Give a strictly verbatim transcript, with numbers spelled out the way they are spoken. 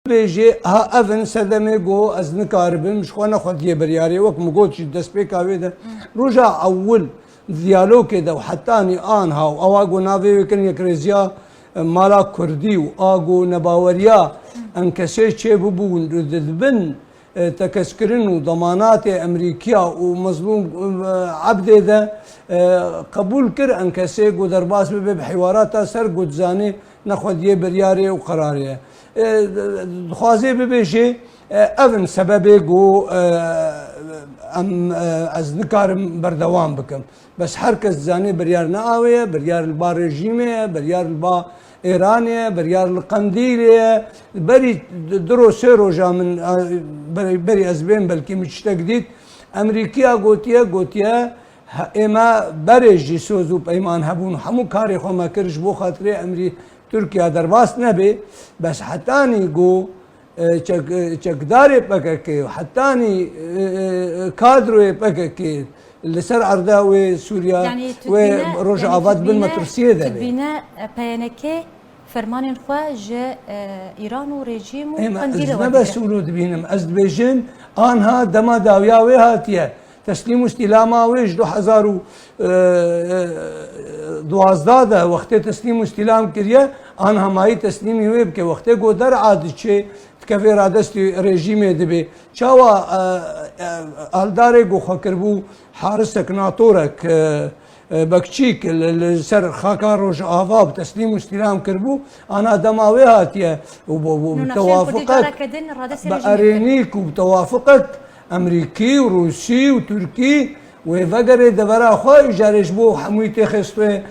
Bêjê, ha, ev in sedemê ku ez nikaribim, ji xwe nexwediye biryarê, wek min got jî destpêka wê de. Roja ewil diyalogê de û hetanî anha û ewa ku navê wê kirin yekrêziya, e, mala Kurdî û a ku nebaweriya enkesê çêbibûn di, di bin, e, tekez kirin û demanatê Emerîkiya û Mezlûm, e, Ebdê de, e, qebûl kir enkesê ku derbas bibe bi hîwarata ser ku dizanê nexwediyê biryarê û qerarê ye. E, dixwazê bibêjê, e, ev in sebebê ku, e, em, e, ez nikarim berdewam bikim. Bes her kes dizanê biryar ne awê ye, biryar li ba rejîmê ye, biryar li ba Êranê ye, biryar li Qendîlê ye. Berî du ro sê roja min, e, berî, berî ez bên belkî min tiştek dît. Emerîkiya gotiye, gotiye, he, ê me berê jî soz û peyman hebûn, hemû karê xwe me kir ji bo xatirê Emerî-, Tirkiya derbas nebê. Bes hetanî ku, e, çek-, e, çekdarê P K K û hetanî, e, e, kadroyê P K K li ser erda wê Sûriya, Yanî tu wê dibîne, Rojava yanî tu dibin dibîne, metirsiyê de tu bê. Dibîne, e, P Y N K fermanên xwe ji, e, Îran û rejîm û Ê me, Qendîlê ez ne werdigire. Bes wilo dibînim. Ez dibêjim, anha dema dawiya wê hatiye. Teslîm û stîlama wê ji du hezar û duwazdeh de wextê teslîm û stîlam kiriye, anha mayî teslîmî wê bike. Wextê ku der'a diçê, dikeve radestî rejîmê dibê. Çawa, e, e, aldarê ku xwe kiribû harisek, natorek, e, e, Bekçîk li, li ser xaka Rojava bi teslîm û stîlam kiribû, ana dema wê hatiye û bi, bi, bi Nû nexşên Kurdî tewafiqek, careke din radestî bi rejîmê kir. Erênîk û bi tewafiqek Emerîkî û Rûsî û Tirkî wê vegerê devera xwe, îcarê ji bo hemûyî tê xistwê.